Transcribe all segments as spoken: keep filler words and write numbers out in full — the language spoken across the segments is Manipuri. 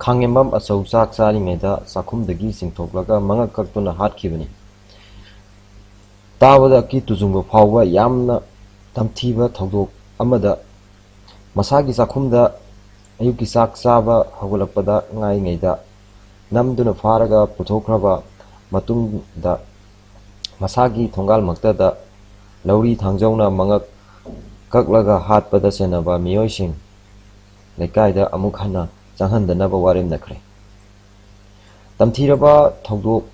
ꯈꯥꯡꯉꯦꯝꯕꯝ ꯑꯆꯧ ꯆꯥꯛ ꯆꯥꯔꯤꯉꯩꯗ ꯆꯥꯛꯈꯨꯝꯗꯒꯤ ꯆꯤꯡꯊꯣꯛꯂꯒ ꯃꯉꯛ ꯀꯛꯇꯨꯅ ꯍꯥꯠꯈꯤꯕꯅꯤ꯫ ꯇꯥꯕꯗ ꯑꯀꯤ ꯇꯨꯖꯨꯡꯕ ꯐꯥꯎꯕ ꯌꯥꯝꯅ ꯇꯝꯊꯤꯕ ꯊꯧꯗꯣꯛ ꯑꯃꯗ, ꯃꯁꯥꯒꯤ ꯆꯥꯛꯈꯨꯝꯗ ꯑꯌꯨꯛꯀꯤ ꯆꯥꯛ ꯆꯥꯕ ꯍꯧꯒꯠꯂꯛꯄꯗ ꯉꯥꯏꯔꯤꯉꯩꯗ ꯅꯝꯗꯨꯅ ꯐꯥꯔꯒ ꯄꯨꯊꯣꯛꯈ꯭ꯔꯕ ꯃꯇꯨꯡꯗ, ꯃꯁꯥꯒꯤ ꯊꯣꯡꯒꯥꯜꯃꯛꯇꯗ ꯂꯧꯔꯤ ꯊꯥꯡꯖꯧꯅ ꯃꯉꯛ ꯀꯛꯂꯒ ꯍꯥꯠꯄꯗ ꯆꯦꯟꯅꯕ ꯃꯤꯑꯣꯏꯁꯤꯡ ꯂꯩꯀꯥꯏꯗ ꯑꯃꯨꯛ ꯍꯟꯅ ꯆꯪꯍꯟꯗꯅꯕ ꯋꯥꯔꯦꯝꯅꯈ꯭ꯔꯦ꯫ ꯇꯝꯊꯤꯔꯕ ꯊꯧꯗꯣꯛ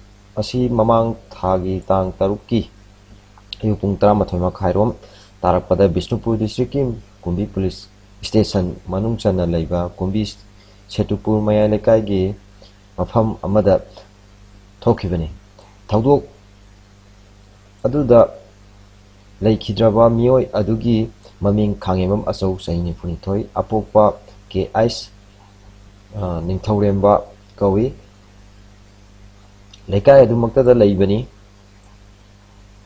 ꯑꯁꯤ ꯃꯃꯥꯡ ꯊꯥꯒꯤ ꯇꯥꯡ ꯇꯔꯨꯛꯀꯤ ꯑꯌꯨꯛ ꯄꯨꯡ ꯇꯔꯥꯃꯥꯊꯣꯏ ꯃꯈꯥꯏꯔꯣꯝ ꯇꯥꯔꯛꯄꯗ ꯕꯤꯁꯅꯨꯄꯨꯔ ꯗꯤꯁꯇ꯭ꯔꯤꯛꯀꯤ ꯀꯨꯝꯕꯤ ꯄꯨꯂꯤꯁ ꯁ꯭ꯇꯦꯁꯟ ꯃꯅꯨꯡ ꯆꯟꯅ ꯂꯩꯕ ꯀꯨꯝꯕꯤ ꯁꯦꯇꯨꯄꯨꯔ ꯃꯌꯥꯏ ꯂꯩꯀꯥꯏꯒꯤ ꯃꯐꯝ ꯑꯃꯗ ꯊꯣꯛꯈꯤꯕꯅꯤ꯫ ꯊꯧꯗꯣꯛ ꯑꯗꯨꯗ ꯂꯩꯈꯤꯗ꯭ꯔꯕ ꯃꯤꯑꯣꯏ ꯑꯗꯨꯒꯤ ꯃꯃꯤꯡ ꯈꯥꯡꯉꯦꯝꯕꯝ ꯑꯆꯧ, ꯆꯍꯤ ꯅꯤꯐꯨꯅꯤꯊꯣꯏ, ꯑꯄꯣꯛꯄ ꯀꯦ ꯑꯩꯁ, ꯑ, ꯅꯤꯡꯊꯧꯔꯦꯝꯕ ꯀꯧꯏ꯫ ꯂꯩꯀꯥꯏ ꯑꯗꯨꯃꯛꯇꯗ ꯂꯩꯕꯅꯤ꯫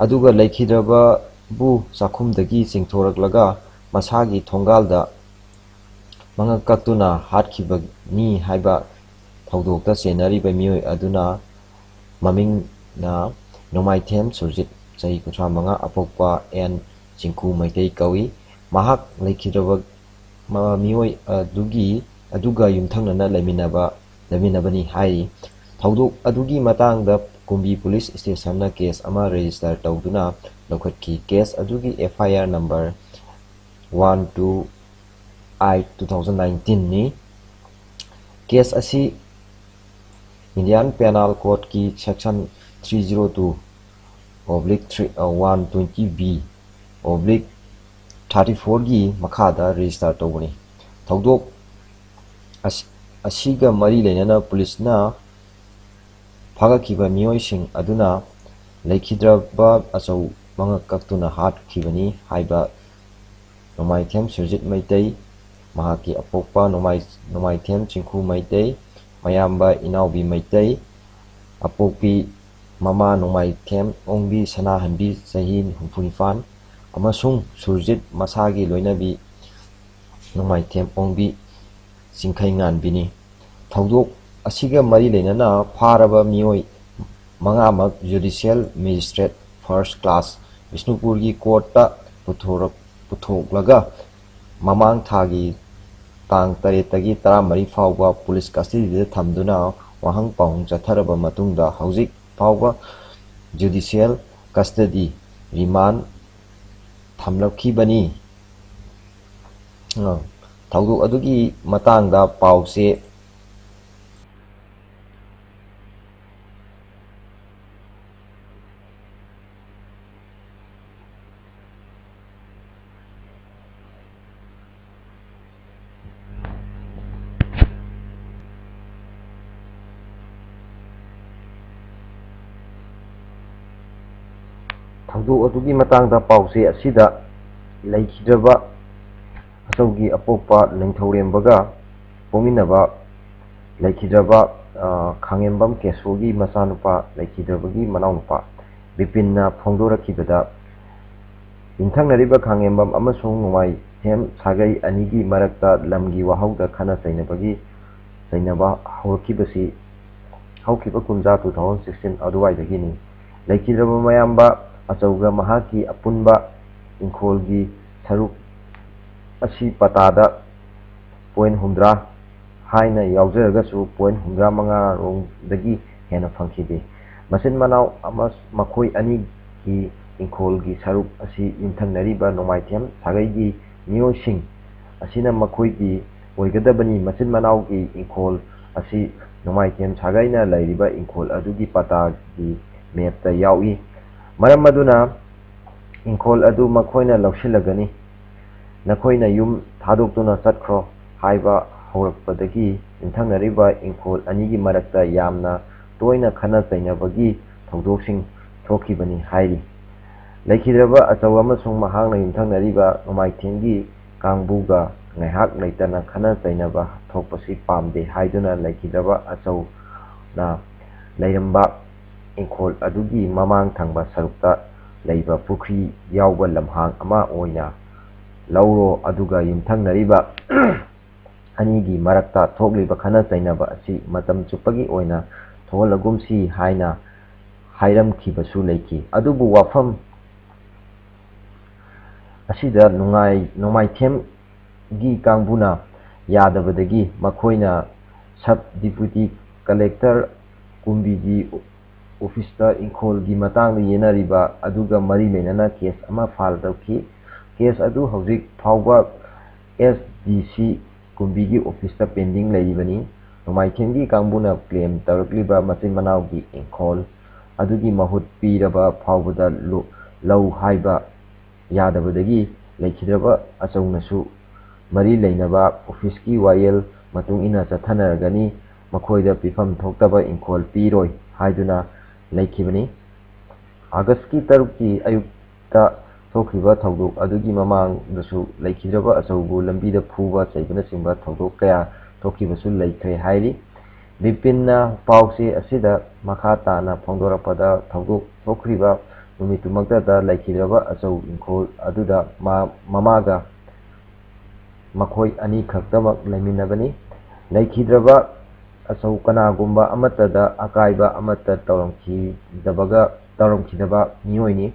ꯑꯗꯨꯒ ꯂꯩꯈꯤꯗ꯭ꯔꯕꯕꯨ ꯆꯥꯛꯈꯨꯝꯗꯒꯤ ꯆꯤꯡꯊꯣꯔꯛꯂꯒ ꯃꯁꯥꯒꯤ ꯊꯣꯡꯒꯥꯜꯗ ꯃꯉꯛ ꯀꯛꯇꯨꯅ ꯍꯥꯠꯈꯤꯕꯅꯤ ꯍꯥꯏꯕ ꯊꯧꯗꯣꯛꯇ ꯆꯦꯟꯅꯔꯤꯕ ꯃꯤꯑꯣꯏ ꯑꯗꯨꯅ ꯃꯃꯤꯡꯅ ꯅꯣꯡꯃꯥꯏꯊꯦꯝ ꯁꯨꯔꯖꯤꯠ, ꯆꯍꯤ ꯀꯨꯟꯊ꯭ꯔꯥ ꯃꯉꯥ, ꯑꯄꯣꯛꯄ ꯑꯦꯟ ꯆꯤꯡꯈꯨ ꯃꯩꯇꯩ ꯀꯧꯏ꯫ ꯃꯍꯥꯛ ꯂꯩꯈꯤꯗ꯭ꯔꯕ ꯃ-, ꯃꯤꯑꯣꯏ ꯑꯗꯨꯒꯤ, ꯑꯗꯨꯒ ꯌꯨꯝꯊꯪꯅꯅ ꯂꯩꯃꯤꯟꯅꯕ, ꯂꯩꯃꯤꯟꯅꯕꯅꯤ ꯍꯥꯏꯔꯤ꯫ ꯊꯧꯗꯣꯛ ꯑꯗꯨꯒꯤ ꯃꯇꯥꯡꯗ ꯀꯨꯝꯕꯤ ꯄꯨꯂꯤꯁ ꯁ꯭ꯇꯦꯁꯟꯅ ꯀꯦꯁ ꯑꯃ ꯔꯦꯖꯤꯁꯇꯔ ꯇꯧꯗꯨꯅ ꯂꯧꯈꯠꯈꯤ꯫ ꯀꯦꯁ ꯑꯗꯨꯒꯤ F I R number one two eight, two thousand ꯅꯥꯏꯟꯇꯤꯟꯅꯤ꯫ ꯀꯦꯁ ꯑꯁꯤ ꯏꯟꯗꯤꯌꯥꯟ ꯄꯦꯅꯥꯜ ꯀꯣꯗꯀꯤ section three zero two oblique three, uh, one twenty B oblique thirty ꯐꯣꯔꯒꯤ ꯃꯈꯥꯗ ꯔꯦꯖꯤꯁꯇꯔ ꯇꯧꯕꯅꯤ꯫ ꯊꯧꯗꯣꯛ ꯑꯁꯤ, ꯑꯁꯤꯒ ꯃꯔꯤ ꯂꯩꯅꯅ ꯄꯨꯂꯤꯁꯅ ꯐꯥꯒꯠꯈꯤꯕ ꯃꯤꯑꯣꯏꯁꯤꯡ ꯑꯗꯨꯅ ꯂꯩꯈꯤꯗ꯭ꯔꯕ ꯑꯆꯧ ꯃꯉꯛ ꯀꯛꯇꯨꯅ ꯍꯥꯠꯈꯤꯕꯅꯤ ꯍꯥꯏꯕ ꯅꯣꯡꯃꯥꯏꯊꯦꯝ ꯁꯨꯔꯖꯤꯠ ꯃꯩꯇꯩ, ꯃꯍꯥꯛꯀꯤ ꯑꯄꯣꯛꯄ ꯅꯣꯡꯃꯥꯏ-, ꯅꯣꯡꯃꯥꯏꯊꯦꯝ ꯆꯤꯡꯈꯨ ꯃꯩꯇꯩ, ꯃꯌꯥꯝꯕ ꯏꯅꯥꯎꯕꯤ ꯃꯩꯇꯩ, ꯑꯄꯣꯛꯄꯤ ꯃꯃꯥ ꯅꯣꯡꯃꯥꯏꯊꯦꯝ ꯑꯣꯡꯕꯤ ꯁꯅꯥꯍꯟꯕꯤ, ꯆꯍꯤ ꯍꯨꯝꯐꯨ ꯅꯤꯄꯥꯟ, ꯑꯃꯁꯨꯡ ꯁꯨꯔꯖꯤꯠ ꯃꯁꯥꯒꯤ ꯂꯣꯏꯅꯕꯤ ꯅꯣꯡꯃꯥꯏꯊꯦꯝ ꯑꯣꯡꯕꯤ ꯆꯤꯡꯈꯩꯉꯥꯟꯕꯤꯅꯤ꯫ ꯊꯧꯗꯣꯛ ꯑꯁꯤꯒ ꯃꯔꯤ ꯂꯩꯅꯅ ꯐꯥꯔꯕ ꯃꯤꯑꯣꯏ ꯃꯉꯥꯃꯛ Judicial Magistrate First Class ꯕꯤꯁꯅꯨꯄꯨꯔꯒꯤ ꯀꯣꯔꯠꯇ ꯄꯨꯊꯣꯔꯛ-, ꯄꯨꯊꯣꯛꯂꯒ ꯃꯃꯥꯡ ꯊꯥꯒꯤ ꯇꯥꯡ ꯇꯔꯦꯠꯇꯒꯤ ꯇꯔꯥꯃꯔꯤ ꯐꯥꯎꯕ ꯄꯨꯂꯤꯁ ꯀꯁꯇꯗꯤꯗ ꯊꯝꯗꯨꯅ ꯋꯥꯍꯪ ꯄꯥꯎꯍꯪ ꯆꯠꯊꯔꯕ ꯃꯇꯨꯡꯗ ꯍꯧꯖꯤꯛ ꯐꯥꯎꯕ Judicial Custody Remand ꯊꯝꯂꯛꯈꯤꯕꯅꯤ꯫ ꯑ, ꯊꯧꯗꯣꯛ ꯑꯗꯨꯒꯤ ꯃꯇꯥꯡꯗ ꯄꯥꯎꯆꯦ꯫ ꯊꯧꯗꯣꯛ ꯑꯗꯨꯒꯤ ꯃꯇꯥꯡꯗ ꯄꯥꯎꯆꯦ ꯑꯁꯤꯗ ꯂꯩꯈꯤꯗ꯭ꯔꯕ ꯑꯆꯧꯒꯤ ꯑꯄꯣꯛꯄ ꯅꯤꯡꯊꯧꯔꯦꯝꯕꯒ ꯄꯣꯛꯃꯤꯟꯅꯕ ꯂꯩꯈꯤꯗ꯭ꯔꯕ, ꯑ, ꯈꯥꯉꯦꯝꯕꯝ ꯀꯦꯁꯣꯒꯤ ꯃꯆꯥꯅꯨꯄꯥ ꯂꯩꯈꯤꯗ꯭ꯔꯕꯒꯤ ꯃꯅꯥꯎꯅꯨꯄꯥ ꯕꯤꯄꯤꯟꯅ ꯐꯣꯡꯗꯣꯔꯛꯈꯤꯕꯗ, ꯌꯨꯝꯊꯪꯅꯔꯤꯕ ꯈꯥꯉꯦꯝꯕꯝ ꯑꯃꯁꯨꯡ ꯅꯣꯡꯃꯥꯏꯊꯦꯝ ꯁꯥꯒꯩ ꯑꯅꯤꯒꯤ ꯃꯔꯛꯇ ꯂꯝꯒꯤ ꯋꯥꯍꯧꯗ ꯈꯠꯅ ꯆꯩꯅꯕꯒꯤ, ꯆꯩꯅꯕ ꯍꯧꯔꯛꯈꯤꯕꯁꯤ ꯍꯧꯈꯤꯕ ꯀꯨꯝꯖꯥ two thousand sixteen ꯑꯗꯨꯋꯥꯏꯗꯒꯤꯅꯤ꯫ ꯂꯩꯈꯤꯗ꯭ꯔꯕ ꯃꯌꯥꯝꯕ ꯑꯆꯧꯒ ꯃꯍꯥꯛꯀꯤ ꯑꯄꯨꯟꯕ ꯏꯪꯈꯣꯜꯒꯤ ꯁꯔꯨꯛ ꯑꯁꯤ ꯄꯇꯥꯗ point ꯍꯨꯝꯗ꯭ꯔꯥ ꯍꯥꯏꯅ ꯌꯥꯎꯖꯔꯒꯁꯨ point ꯍꯨꯝꯗ꯭ꯔꯥ ꯃꯉꯥ ꯔꯣꯝꯗꯒꯤ ꯍꯦꯟꯅ ꯐꯪꯈꯤꯗꯦ꯫ ꯃꯆꯤꯟ ꯃꯅꯥꯎ ꯑꯃ, ꯃꯈꯣꯏ ꯑꯅꯤꯒꯤ ꯏꯪꯈꯣꯜꯒꯤ ꯁꯔꯨꯛ ꯑꯁꯤ ꯌꯨꯝꯊꯪꯅꯔꯤꯕ ꯅꯣꯡꯃꯥꯏꯊꯦꯝ ꯁꯥꯒꯩꯒꯤ ꯃꯤꯑꯣꯏꯁꯤꯡ ꯑꯁꯤꯅ ꯃꯈꯣꯏꯒꯤ ꯑꯣꯏꯒꯗꯕꯅꯤ꯫ ꯃꯆꯤꯟ ꯃꯅꯥꯎꯒꯤ ꯏꯪꯈꯣꯜ ꯑꯁꯤ ꯅꯣꯡꯃꯥꯏꯊꯦꯝ ꯁꯥꯒꯩꯅ ꯂꯩꯔꯤꯕ ꯏꯪꯈꯣꯜ ꯑꯗꯨꯒꯤ ꯄꯇꯥꯒꯤ ꯃꯦꯞꯇ ꯌꯥꯎꯏ꯫ ꯃꯔꯝ ꯑꯗꯨꯅ ꯏꯪꯈꯣꯜ ꯑꯗꯨ ꯃꯈꯣꯏꯅ ꯂꯧꯁꯤꯜꯂꯒꯅꯤ꯫ "ꯅꯈꯣꯏꯅ ꯌꯨꯝ ꯊꯥꯗꯣꯛꯇꯨꯅ ꯆꯠꯈ꯭ꯔꯣ" ꯍꯥꯏꯕ ꯍꯧꯔꯛꯄꯗꯒꯤ ꯌꯨꯝꯊꯪꯅꯔꯤꯕ ꯏꯪꯈꯣꯜ ꯑꯅꯤꯒꯤ ꯃꯔꯛꯇ ꯌꯥꯝꯅ ꯇꯣꯏꯅ ꯈꯠꯅ ꯆꯩꯅꯕꯒꯤ ꯊꯧꯗꯣꯛꯁꯤꯡ ꯊꯣꯛꯈꯤꯕꯅꯤ ꯍꯥꯏꯔꯤ꯫ ꯂꯩꯈꯤꯗ꯭ꯔꯕ ꯑꯆꯧ ꯑꯃꯁꯨꯡ ꯃꯍꯥꯛꯅ ꯌꯨꯝꯊꯪꯅꯔꯤꯕ ꯅꯣꯡꯃꯥꯏꯊꯦꯝꯒꯤ ꯀꯥꯡꯕꯨꯒ ꯉꯥꯏꯍꯥꯛ ꯂꯩꯇꯅ ꯈꯠꯅ ꯆꯩꯅꯕ ꯊꯣꯛꯄꯁꯤ ꯄꯥꯝꯗꯦ ꯍꯥꯏꯗꯨꯅ ꯂꯩꯈꯤꯗ꯭ꯔꯕ ꯑꯆꯧꯅ ꯂꯩꯔꯝꯕ ꯏꯪꯈꯣꯜ ꯑꯗꯨꯒꯤ ꯃꯃꯥꯡ ꯊꯪꯕ ꯁꯔꯨꯛꯇ ꯂꯩꯕ ꯄꯨꯈ꯭ꯔꯤ ꯌꯥꯎꯕ ꯂꯝꯍꯥꯡ ꯑꯃ ꯑꯣꯏꯅ ꯂꯧꯔꯣ, ꯑꯗꯨꯒ ꯌꯨꯝꯊꯪꯅꯔꯤꯕ ꯑꯅꯤꯒꯤ ꯃꯔꯛꯇ ꯊꯣꯛꯂꯤꯕ ꯈꯠꯅ ꯆꯩꯅꯕ ꯑꯁꯤ ꯃꯇꯝ ꯆꯨꯞꯄꯒꯤ ꯑꯣꯏꯅ ꯊꯣꯛꯍꯜꯂꯒꯨꯝꯁꯤ ꯍꯥꯏꯅ ꯍꯥꯏꯔꯝꯈꯤꯕꯁꯨ ꯂꯩꯈꯤ꯫ ꯑꯗꯨꯕꯨ ꯋꯥꯐꯝ ꯑꯁꯤꯗ ꯅꯨꯡꯉꯥꯏ-, ꯅꯣꯡꯃꯥꯏꯊꯦꯝꯒꯤ ꯀꯥꯡꯕꯨꯅ ꯌꯥꯗꯕꯗꯒꯤ ꯃꯈꯣꯏꯅ Sub Deputy Collector ꯀꯨꯝꯕꯤꯒꯤ officeꯇ ꯏꯪꯈꯣꯜꯒꯤ ꯃꯇꯥꯡꯗ ꯌꯦꯟꯅꯔꯤꯕ ꯑꯗꯨꯒ ꯃꯔꯤ ꯂꯩꯅꯅ case ꯑꯃ file ꯇꯧꯈꯤ꯫ Case ꯑꯗꯨ ꯍꯧꯖꯤꯛ ꯐꯥꯎꯕ S D C ꯀꯨꯝꯕꯤꯒꯤ officeꯇ pending ꯂꯩꯔꯤꯕꯅꯤ꯫ ꯅꯣꯡꯃꯥꯏꯊꯦꯝꯒꯤ ꯀꯥꯡꯕꯨꯅ claim ꯇꯧꯔꯛꯂꯤꯕ ꯃꯆꯤꯟ ꯃꯅꯥꯎꯒꯤ ꯏꯪꯈꯣꯜ ꯑꯗꯨꯒꯤ ꯃꯍꯨꯠ ꯄꯤꯔꯕ ꯐꯥꯎꯕꯗ ꯂꯨ-, ꯂꯧ ꯍꯥꯏꯕ ꯌꯥꯗꯕꯗꯒꯤ ꯂꯩꯈꯤꯗ꯭ꯔꯕ ꯑꯆꯧꯅꯁꯨ ꯃꯔꯤ ꯂꯩꯅꯕ officeꯀꯤ ꯋꯥꯌꯦꯜ ꯃꯇꯨꯡ ꯏꯟꯅ ꯆꯠꯊꯅꯔꯒꯅꯤ, ꯃꯈꯣꯏꯗ ꯄꯤꯐꯝ ꯊꯣꯛꯇꯕ ꯏꯪꯈꯣꯜ ꯄꯤꯔꯣꯏ ꯍꯥꯏꯗꯨꯅ ꯂꯩꯈꯤꯕꯅꯤ꯫ Augustꯀꯤ ꯇꯔꯨꯛꯀꯤ ꯑꯌꯨꯛꯇ ꯊꯣꯛꯈꯤꯕ ꯊꯧꯗꯣꯛ ꯑꯗꯨꯒꯤ ꯃꯃꯥꯡꯗꯁꯨ ꯂꯩꯈꯤꯗ꯭ꯔꯕ ꯑꯆꯧꯕꯨ ꯂꯝꯕꯤꯗ ꯐꯨꯕ ꯆꯩꯕꯅꯆꯤꯡꯕ ꯊꯧꯗꯣꯛ ꯀꯌꯥ ꯊꯣꯛꯈꯤꯕꯁꯨ ꯂꯩꯈ꯭ꯔꯦ ꯍꯥꯏꯔꯤ꯫ ꯕꯤꯄꯤꯟꯅ ꯄꯥꯎꯆꯦ ꯑꯁꯤꯗ ꯃꯈꯥ ꯇꯥꯅ ꯐꯣꯡꯗꯣꯔꯛꯄꯗ, ꯊꯧꯗꯣꯛ ꯊꯣꯛꯈ꯭ꯔꯤꯕ ꯅꯨꯃꯤꯠꯇꯨꯃꯛꯇꯗ ꯂꯩꯈꯤꯗ꯭ꯔꯕ ꯑꯆꯧ ꯏꯪꯈꯣꯜ ꯑꯗꯨꯗ ꯃꯥ-, ꯃꯃꯥꯒ ꯃꯈꯣꯏ ꯑꯅꯤꯈꯛꯇꯃꯛ ꯂꯩꯃꯤꯟꯅꯕꯅꯤ꯫ ꯂꯩꯈꯤꯗ꯭ꯔꯕ ꯑꯆꯧ ꯀꯅꯥꯒꯨꯝꯕ ꯑꯃꯠꯇꯗ ꯑꯀꯥꯏꯕ ꯑꯃꯠꯇ ꯇꯧꯔꯝꯈꯤꯗꯕꯒ-, ꯇꯧꯔꯝꯈꯤꯗꯕ ꯃꯤꯑꯣꯏꯅꯤ꯫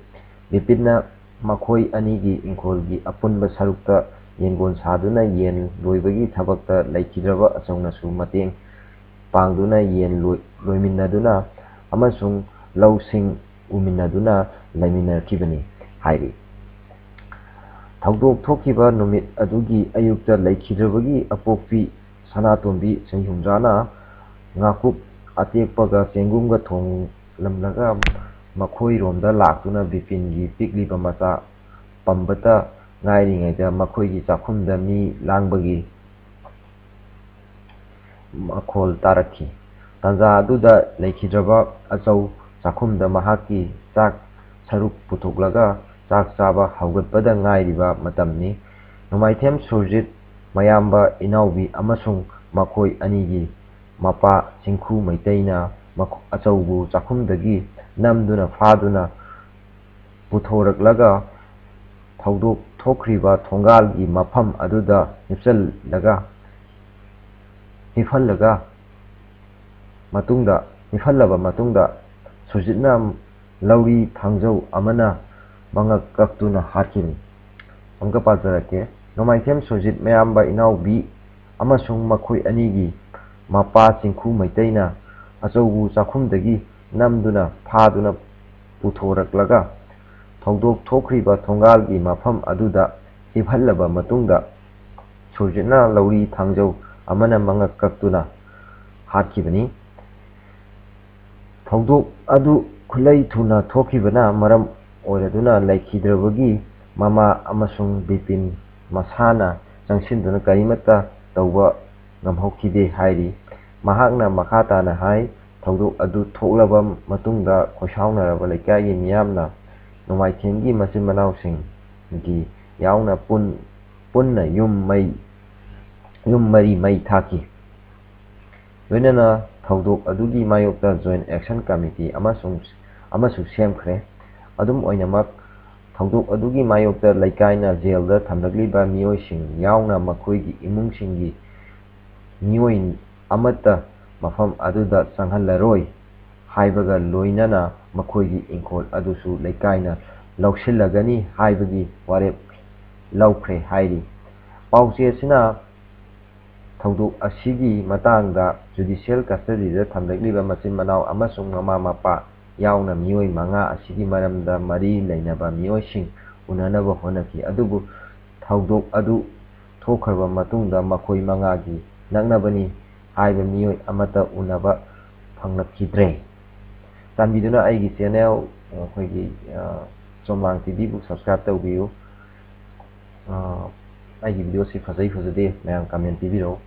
ꯕꯤꯄꯤꯟꯅ ꯃꯈꯣꯏ ꯑꯅꯤꯒꯤ ꯏꯪꯈꯣꯜꯒꯤ ꯑꯄꯨꯟꯕ ꯁꯔꯨꯛꯇ ꯌꯦꯟꯒꯣꯟ ꯁꯥꯗꯨꯅ ꯌꯦꯟ ꯂꯣꯏꯕꯒꯤ ꯊꯕꯛꯇ ꯂꯩꯈꯤꯗ꯭ꯔꯕ ꯑꯆꯧꯅꯁꯨ ꯃꯇꯦꯡ ꯄꯥꯡꯗꯨꯅ ꯌꯦꯟ ꯂꯣꯏ-, ꯂꯣꯏꯃꯤꯟꯅꯗꯨꯅ ꯑꯃꯁꯨꯡ ꯂꯧꯁꯤꯡ ꯎꯃꯤꯟꯅꯗꯨꯅ ꯂꯩꯃꯤꯟꯅꯔꯛꯈꯤꯕꯅꯤ ꯍꯥꯏꯔꯤ꯫ ꯊꯧꯗꯣꯛ ꯊꯣꯛꯈꯤꯕ ꯅꯨꯃꯤꯠ ꯑꯗꯨꯒꯤ ꯑꯌꯨꯛꯇ ꯂꯩꯈꯤꯗ꯭ꯔꯕꯒꯤ ꯑꯄꯣꯛꯄꯤ ꯁꯅꯥꯇꯣꯝꯕꯤ ꯆꯍꯤ ꯍꯨꯝꯗ꯭ꯔꯥꯅ ꯉꯥꯀꯨꯞ ꯑꯇꯦꯛꯄꯒ ꯆꯦꯡꯒꯨꯝꯒ ꯊꯣꯡꯂꯝꯂꯒ ꯃꯈꯣꯏꯔꯣꯝꯗ ꯂꯥꯛꯇꯨꯅ ꯕꯤꯄꯤꯟꯒꯤ ꯄꯤꯛꯂꯤꯕ ꯃꯆꯥ ꯄꯝꯕꯇ ꯉꯥꯏꯔꯤꯉꯩꯗ ꯃꯈꯣꯏꯒꯤ ꯆꯥꯛꯈꯨꯝꯗ ꯃꯤ ꯂꯥꯡꯕꯒꯤ ꯃꯈꯣꯜ ꯇꯥꯔꯛꯈꯤ꯫ ꯇꯥꯟꯖꯥ ꯑꯗꯨꯗ ꯂꯩꯈꯤꯗ꯭ꯔꯕ ꯑꯆꯧ ꯆꯥꯛꯈꯨꯝꯗ ꯃꯍꯥꯛꯀꯤ ꯆꯥꯛ ꯁꯔꯨꯛ ꯄꯨꯊꯣꯛꯂꯒ ꯆꯥꯛ ꯆꯥꯕ ꯍꯧꯒꯠꯄꯗ ꯉꯥꯏꯔꯤꯕ ꯃꯇꯝꯅꯤ꯫ ꯅꯣꯡꯃꯥꯏꯊꯦꯝ ꯁꯨꯔꯖꯤꯠ, ꯃꯌꯥꯝꯕ ꯏꯅꯥꯎꯕꯤ ꯑꯃꯁꯨꯡ ꯃꯈꯣꯏ ꯑꯅꯤꯒꯤ ꯃꯄꯥ ꯆꯤꯡꯈꯨ ꯃꯩꯇꯩꯅ ꯃꯈꯣ-, ꯑꯆꯧꯕꯨ ꯆꯥꯛꯈꯨꯝꯗꯒꯤ ꯅꯝꯗꯨꯅ ꯐꯥꯗꯨꯅ ꯄꯨꯊꯣꯔꯛꯂꯒ ꯊꯧꯗꯣꯛ ꯊꯣꯛꯈ꯭ꯔꯤꯕ ꯊꯣꯡꯒꯥꯜꯒꯤ ꯃꯐꯝ ꯑꯗꯨꯗ ꯍꯤꯞꯆꯜꯂꯒ ꯍꯤꯞꯍꯜꯂꯒ ꯃꯇꯨꯡꯗ, ꯍꯤꯞꯍꯜꯂꯕ ꯃꯇꯨꯡꯗ ꯁꯨꯔꯖꯤꯠꯅ ꯂꯧꯔꯤ ꯊꯥꯡꯖꯧ ꯑꯃꯅ ꯃꯉꯛ ꯀꯛꯇꯨꯅ ꯍꯥꯠꯈꯤꯕꯅꯤ꯫ ꯑꯃꯨꯛꯀ ꯄꯥꯖꯔꯛꯀꯦ꯫ ꯅꯣꯡꯃꯥꯏꯊꯦꯝ ꯁꯨꯔꯖꯤꯠ ꯃꯌꯥꯝꯕ ꯏꯅꯥꯎꯕꯤ ꯑꯃꯁꯨꯡ ꯃꯈꯣꯏ ꯑꯅꯤꯒꯤ ꯃꯄꯥ ꯆꯤꯡꯈꯨ ꯃꯩꯇꯩꯅ ꯑꯆꯧꯕ ꯆꯥꯛꯈꯨꯝꯗꯒꯤ ꯅꯝꯗꯨꯅ ꯐꯥꯗꯨꯅ ꯄꯨꯊꯣꯔꯛꯂꯒ ꯊꯧꯗꯣꯛ ꯊꯣꯛꯈ꯭ꯔꯤꯕ ꯊꯣꯡꯒꯥꯜꯒꯤ ꯃꯐꯝ ꯑꯗꯨꯗ ꯍꯤꯞꯍꯜꯂꯕ ꯃꯇꯨꯡꯗ ꯁꯨꯔꯖꯤꯠꯅ ꯂꯧꯔꯤ ꯊꯥꯡꯖꯧ ꯑꯃꯅ ꯃꯉꯛ ꯀꯛꯇꯨꯅ ꯍꯥꯠꯈꯤꯕꯅꯤ꯫ ꯊꯧꯗꯣꯛ ꯑꯗꯨ ꯈꯨꯠꯂꯩ ꯊꯨꯅ ꯊꯣꯛꯈꯤꯕꯅ ꯃꯔꯝ ꯑꯣꯏꯔꯗꯨꯅ ꯂꯩꯈꯤꯗ꯭ꯔꯕꯒꯤ ꯃꯃꯥ ꯑꯃꯁꯨꯡ ꯕꯤꯄꯤꯟ ꯃꯁꯥꯅ ꯆꯪꯁꯤꯟꯗꯨꯅ ꯀꯔꯤꯃꯠꯇ ꯇꯧꯕ ꯉꯝꯍꯧꯈꯤꯗꯦ ꯍꯥꯏꯔꯤ꯫ ꯃꯍꯥꯛꯅ ꯃꯈꯥ ꯇꯥꯅ ꯍꯥꯏ, ꯊꯧꯗꯣꯛ ꯑꯗꯨ ꯊꯣꯛꯂꯕ ꯃꯇꯨꯡꯗ ꯈꯣꯏꯁꯥꯎꯅꯔꯕ ꯂꯩꯀꯥꯏꯒꯤ ꯃꯤꯌꯥꯝꯅ ꯅꯣꯡꯃꯥꯏꯊꯦꯝꯒꯤ ꯃꯆꯤꯟ ꯃꯅꯥꯎꯁꯤꯡꯒꯤ ꯌꯥꯎꯅ ꯄꯨꯟ-, ꯄꯨꯟꯅ ꯌꯨꯝ ꯃꯩ, ꯌꯨꯝ ꯃꯔꯤ ꯃꯩ ꯊꯥꯈꯤ꯫ ꯂꯣꯏꯅꯅ ꯊꯧꯗꯣꯛ ꯑꯗꯨꯒꯤ ꯃꯥꯌꯣꯛꯇ Joint Action Committee ꯑꯃꯁꯨꯡ, ꯑꯃꯁꯨ ꯁꯦꯝꯈ꯭ꯔꯦ꯫ ꯑꯗꯨꯝ ꯑꯣꯏꯅꯃꯛ, ꯊꯧꯗꯣꯛ ꯑꯗꯨꯒꯤ ꯃꯥꯌꯣꯛꯇ ꯂꯩꯀꯥꯏꯅ ꯖꯦꯜꯗ ꯊꯝꯂꯛꯂꯤꯕ ꯃꯤꯑꯣꯏꯁꯤꯡ ꯌꯥꯎꯅ ꯃꯈꯣꯏꯒꯤ ꯏꯃꯨꯡꯁꯤꯡꯒꯤ ꯃꯤꯑꯣꯏ ꯑꯃꯠꯇ ꯃꯐꯝ ꯑꯗꯨꯗ ꯆꯪꯍꯜꯂꯔꯣꯏ ꯍꯥꯏꯕꯒ ꯂꯣꯏꯅꯅ ꯃꯈꯣꯏꯒꯤ ꯏꯪꯈꯣꯜ ꯑꯗꯨꯁꯨ ꯂꯩꯀꯥꯏꯅ ꯂꯧꯁꯤꯜꯂꯒꯅꯤ ꯍꯥꯏꯕꯒꯤ ꯋꯥꯔꯦꯞ ꯂꯧꯈ꯭ꯔꯦ ꯍꯥꯏꯔꯤ꯫ ꯄꯥꯎꯆꯦ ꯑꯁꯤꯅ ꯊꯧꯗꯣꯛ ꯑꯁꯤꯒꯤ ꯃꯇꯥꯡꯗ judicial custodyꯗ ꯊꯝꯂꯛꯂꯤꯕ ꯃꯆꯤꯟ ꯃꯅꯥꯎ ꯑꯃꯁꯨꯡ ꯃꯃꯥ ꯃꯄꯥ ꯌꯥꯎꯅ ꯃꯤꯑꯣꯏ ꯃꯉꯥ ꯑꯁꯤꯒꯤ ꯃꯔꯝꯗ ꯃꯔꯤ ꯂꯩꯅꯕ ꯃꯤꯑꯣꯏꯁꯤꯡ ꯎꯅꯅꯕ ꯍꯣꯠꯅꯈꯤ꯫ ꯑꯗꯨꯕꯨ ꯊꯧꯗꯣꯛ ꯑꯗꯨ ꯊꯣꯛꯈ꯭ꯔꯕ ꯃꯇꯨꯡꯗ ꯃꯈꯣꯏ ꯃꯉꯥꯒꯤ ꯅꯛꯅꯕꯅꯤ ꯍꯥꯏꯕ ꯃꯤꯑꯣꯏ ꯑꯃꯠꯇ ꯎꯅꯕ ꯐꯪꯂꯛꯈꯤꯗ꯭ꯔꯦ꯫ ꯆꯥꯟꯕꯤꯗꯨꯅ ꯑꯩꯒꯤ channel, ꯑꯩꯈꯣꯏꯒꯤ, ꯑ, ꯆꯣꯝꯂꯥꯡ TVꯕꯨ subscribe ꯇꯧꯕꯤꯌꯨ꯫ ꯑ, ꯑꯩꯒꯤ videoꯁꯤ ꯐꯖꯩ ꯐꯖꯗꯦ ꯃꯌꯥꯝ comment ꯄꯤꯕꯤꯔꯛꯎ꯫